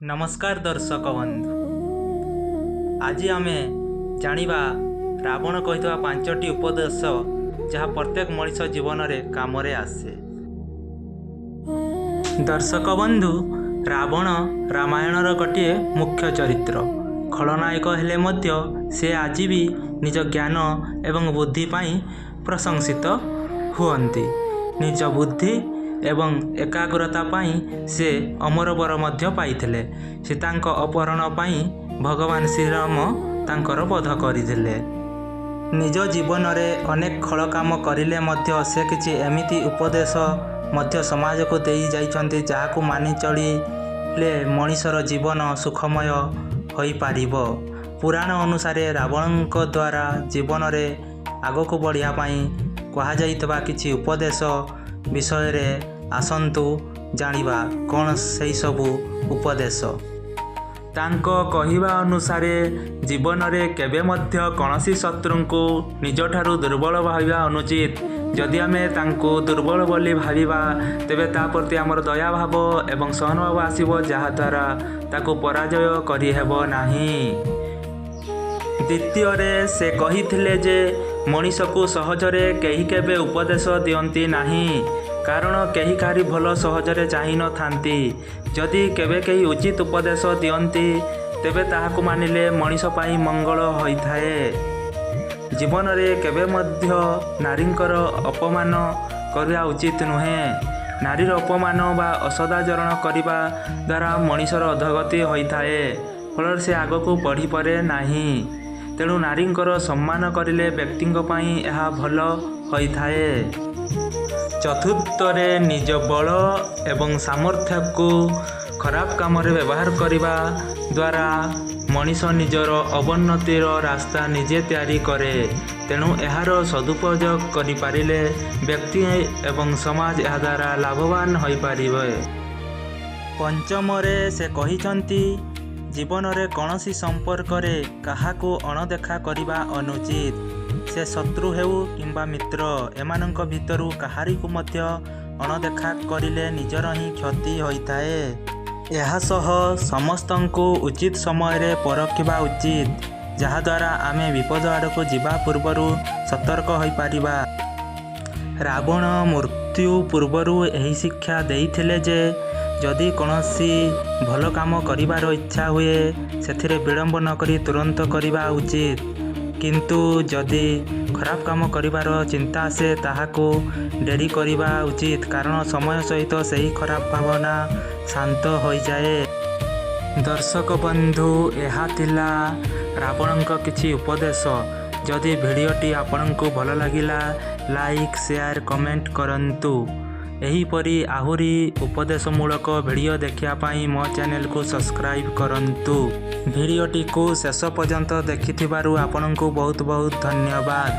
ନମସ୍କାର ଦର୍ଶକ ବନ୍ଧୁ, ଆଜି ଆମେ ଜାଣିବା ରାବଣ କହିଥିବା ପାଞ୍ଚଟି ଉପଦେଶ, ଯାହା ପ୍ରତ୍ୟେକ ମଣିଷ ଜୀବନରେ କାମରେ ଆସେ। ଦର୍ଶକ ବନ୍ଧୁ, ରାବଣ ରାମାୟଣର ଗୋଟିଏ ମୁଖ୍ୟ ଚରିତ୍ର। ଖଳନାୟକ ହେଲେ ମଧ୍ୟ ସେ ଆଜି ବି ନିଜ ଜ୍ଞାନ ଏବଂ ବୁଦ୍ଧି ପାଇଁ ପ୍ରଶଂସିତ ହୁଅନ୍ତି। ନିଜ ବୁଦ୍ଧି ଏବଂ ଏକାଗ୍ରତା ପାଇଁ ସେ ଅମର ବର ମଧ୍ୟ ପାଇଥିଲେ। ସୀତାଙ୍କ ଅପହରଣ ପାଇଁ ଭଗବାନ ଶ୍ରୀରାମ ତାଙ୍କର ବଧ କରିଥିଲେ। ନିଜ ଜୀବନରେ ଅନେକ ଖଳ କାମ କରିଲେ ମଧ୍ୟ ସେ କିଛି ଏମିତି ଉପଦେଶ ମଧ୍ୟ ସମାଜକୁ ଦେଇ ଯାଇଛନ୍ତି, ଯାହାକୁ ମାନି ଚଳିଲେ ମଣିଷର ଜୀବନ ସୁଖମୟ ହୋଇପାରିବ। ପୁରାଣ ଅନୁସାରେ ରାବଣଙ୍କ ଦ୍ୱାରା ଜୀବନରେ ଆଗକୁ ବଢ଼ିବା ପାଇଁ କୁହାଯାଇଥିବା କିଛି ଉପଦେଶ ବିଷୟରେ ଆସନ୍ତୁ ଜାଣିବା, କ'ଣ ସେଇ ସବୁ ଉପଦେଶ। ତାଙ୍କ କହିବା ଅନୁସାରେ ଜୀବନରେ କେବେ ମଧ୍ୟ କୌଣସି ଶତ୍ରୁଙ୍କୁ ନିଜଠାରୁ ଦୁର୍ବଳ ଭାବିବା ଅନୁଚିତ। ଯଦି ଆମେ ତାଙ୍କୁ ଦୁର୍ବଳ ବୋଲି ଭାବିବା, ତେବେ ତା ପ୍ରତି ଆମର ଦୟାଭାବ ଏବଂ ସହାନୁଭାବ ଆସିବ, ଯାହାଦ୍ୱାରା ତାକୁ ପରାଜୟ କରିହେବ ନାହିଁ। ଦ୍ୱିତୀୟରେ ସେ କହିଥିଲେ ଯେ ମଣିଷକୁ ସହଜରେ କେହି କେବେ ଉପଦେଶ ଦିଅନ୍ତି ନାହିଁ, କାରଣ କେହି କାହାରି ଭଲ ସହଜରେ ଚାହିଁନଥାନ୍ତି। ଯଦି କେବେ କେହି ଉଚିତ ଉପଦେଶ ଦିଅନ୍ତି, ତେବେ ତାହାକୁ ମାନିଲେ ମଣିଷ ପାଇଁ ମଙ୍ଗଳ ହୋଇଥାଏ। ଜୀବନରେ କେବେ ମଧ୍ୟ ନାରୀଙ୍କର ଅପମାନ କରିବା ଉଚିତ ନୁହେଁ। ନାରୀର ଅପମାନ ବା ଅସଦାଚରଣ କରିବା ଦ୍ୱାରା ମଣିଷର ଅଧୋଗତି ହୋଇଥାଏ, ଫଳରେ ସେ ଆଗକୁ ବଢ଼ିପାରେ ନାହିଁ। ତେଣୁ ନାରୀଙ୍କର ସମ୍ମାନ କରିଲେ ବ୍ୟକ୍ତିଙ୍କ ପାଇଁ ଏହା ଭଲ ହୋଇଥାଏ। ଚତୁର୍ଥରେ, ନିଜ ବଳ ଏବଂ ସାମର୍ଥ୍ୟକୁ ଖରାପ କାମରେ ବ୍ୟବହାର କରିବା ଦ୍ୱାରା ମଣିଷ ନିଜର ଅବନତିର ରାସ୍ତା ନିଜେ ତିଆରି କରେ। ତେଣୁ ଏହାର ସଦୁପଯୋଗ କରିପାରିଲେ ବ୍ୟକ୍ତି ଏବଂ ସମାଜ ଏହାଦ୍ୱାରା ଲାଭବାନ ହୋଇପାରିବେ। ପଞ୍ଚମରେ ସେ କହିଛନ୍ତି, ଜୀବନରେ କୌଣସି ସମ୍ପର୍କରେ କାହାକୁ ଅଣଦେଖା କରିବା ଅନୁଚିତ। ସେ ଶତ୍ରୁ ହେଉ କିମ୍ବା ମିତ୍ର, ଏମାନଙ୍କ ଭିତରୁ କାହାରିକୁ ମଧ୍ୟ ଅଣଦେଖା କରିଲେ ନିଜର ହିଁ କ୍ଷତି ହୋଇଥାଏ। ଏହା ସହ ସମସ୍ତଙ୍କୁ ଉଚିତ ସମୟରେ ପରଖିବା ଉଚିତ, ଯାହାଦ୍ୱାରା ଆମେ ବିପଦ ଆଡ଼କୁ ଯିବା ପୂର୍ବରୁ ସତର୍କ ହୋଇପାରିବା। ରାବଣ ମୃତ୍ୟୁ ପୂର୍ବରୁ ଏହି ଶିକ୍ଷା ଦେଇଥିଲେ ଯେ ଯଦି କୌଣସି ଭଲ କାମ କରିବାର ଇଚ୍ଛା ହୁଏ, ସେଥିରେ ବିଳମ୍ବ ନକରି ତୁରନ୍ତ କରିବା ଉଚିତ। କିନ୍ତୁ ଯଦି ଖରାପ କାମ କରିବାର ଚିନ୍ତା ଆସେ, ତାହାକୁ ଡେରି କରିବା ଉଚିତ, କାରଣ ସମୟ ସହିତ ସେହି ଖରାପ ଭାବନା ଶାନ୍ତ ହୋଇଯାଏ। ଦର୍ଶକ ବନ୍ଧୁ, ଏହା ଥିଲା ରାବଣଙ୍କ କିଛି ଉପଦେଶ। ଯଦି ଭିଡ଼ିଓଟି ଆପଣଙ୍କୁ ଭଲ ଲାଗିଲା, ଲାଇକ୍, ସେୟାର, କମେଣ୍ଟ କରନ୍ତୁ। ଏହିପରି ଆହୁରି ଉପଦେଶମୂଳକ ଭିଡ଼ିଓ ଦେଖିବା ପାଇଁ ମୋ ଚ୍ୟାନେଲକୁ ସବସ୍କ୍ରାଇବ୍ କରନ୍ତୁ। ଭିଡ଼ିଓଟିକୁ ଶେଷ ପର୍ଯ୍ୟନ୍ତ ଦେଖିଥିବାରୁ ଆପଣଙ୍କୁ ବହୁତ ବହୁତ ଧନ୍ୟବାଦ।